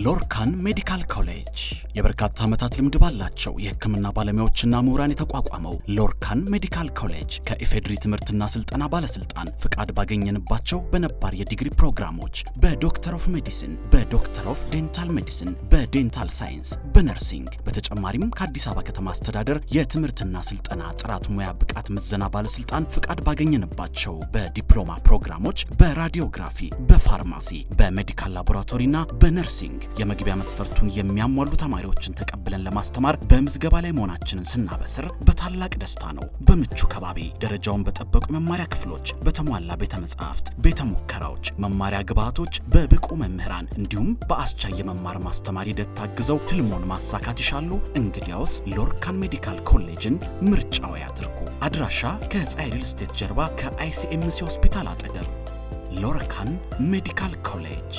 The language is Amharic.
ሎርካን ሜዲካል ኮሌጅ። የበርካታ ዓመታት ልምድ ባላቸው የሕክምና ባለሙያዎችና ምሁራን የተቋቋመው ሎርካን ሜዲካል ኮሌጅ ከኢፌድሪ ትምህርትና ስልጠና ባለስልጣን ፍቃድ ባገኘንባቸው በነባር የዲግሪ ፕሮግራሞች በ Doctor of Medicine፣ በ Doctor of Dental Medicine፣ በ Dental Science፣ በ Nursing፣ በተጨማሪም ከአዲስ አበባ ከተማ አስተዳደር የትምህርትና ስልጠና ጥራት ሙያ ብቃት ምዘና ባለስልጣን ፍቃድ ባገኘንባቸው በዲፕሎማ ፕሮግራሞች በ Radiography፣ በ Pharmacy፣ በ Medical Laboratory እና በ Nursing የመግቢያ መስፈርቱን የሚያሟሉ ተማሪዎችን ተቀብለን ለማስተማር በምዝገባ ላይ መሆናችንን ስናበስር በታላቅ ደስታ ነው። በምቹ ከባቢ፣ ደረጃውን በጠበቁ የመማሪያ ክፍሎች፣ በተሟላ ቤተ መጻሕፍት፣ ቤተ ሙከራዎች፣ መማሪያ ግብዓቶች፣ በብቁ መምህራን እንዲሁም በአስቻይ የመማር ማስተማር ሂደት ታግዘው ህልሞን ማሳካት ይሻሉ? እንግዲያውስ ሎርካን ሜዲካል ኮሌጅን ምርጫዎ ያድርጉ። አድራሻ ከፀሐይ ሪል ስቴት ጀርባ ከአይሲኤምሲ ሆስፒታል አጠገብ። ሎርካን ሜዲካል ኮሌጅ።